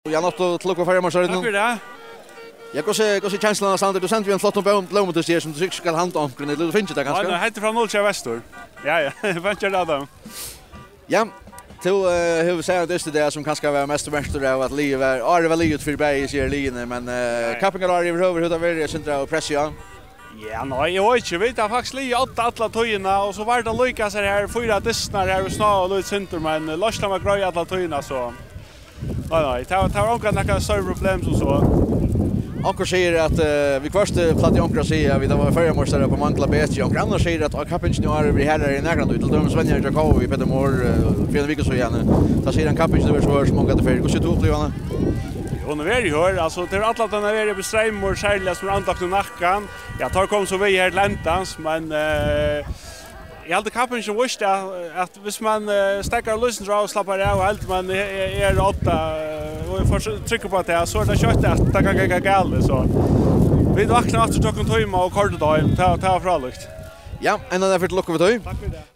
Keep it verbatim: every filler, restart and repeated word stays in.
Jan Otto, til lukku við Føroyameistaran. Takk fyri tað. Ja, hvussu, hvussu er kenslan at standa? Tú sendi við ein flottan blóm-, blómu til seg, sum tú sikkurt skal handa onkrum, ella tú fingið tað kanska? Nei, nei, hetta er frá Null Trý Vestur. Ja, ja, fingið tað. Ja, tú, eh, hevur sæð ein dyst í dag, sum kanska var mest merktur av, at liðið var, árið var liðugt fyri bæði hesi her liðini, men, eh, kappingarárið yvirhøvur, hevur tað verið eitt sindur av pressi á? Ja, nei, eg veit ikki. Vit hava faktiskt ligið á odda alla tíðina, og so var tað líka so her fýra dystirnar her, vit snáaðu lítið sindur, men, eh, leiðslan var greið alla tíðina, so. Nei, nei, tað var, tað var ongantíð nakað størri problem sum so. Onkur sigur at, eh, viðhvørt, eh, plagdi onkur at siga, at vit hava Føroyameistarar upp á mangla betri. Onkur annar sigur at kappingin í ár er harðari enn nakrantíð. Til dømis Venjarin hjá K V við Petur Mohr, eh, fyri eini viku síðani. Tá sigur hann, kappingin er so hørð sum ongantíð fyrr. Hvussu hevur tú upplivað hana? Jú, hon er verið hørð. Altso, tað er alla tíðina verið uppi streymur, serliga sum er andakt í nakkan. Ja, teir komu so við her til endans, men, eh, eg haldi, kappingin vísti at, at viss mann, eh, steðgar lýsini og slappar av, heldur mann, eh, er á odda, eh, og er for tryggur uppá tað, so er tað skjótt at tað kann ganga galið, so. Vit vaknaðu aftur klokkan tíma og koyrdu tað heim. Tað, tað var frálíkt. Ja, enn eina ferð til lukku við tí. Takk fyri tað.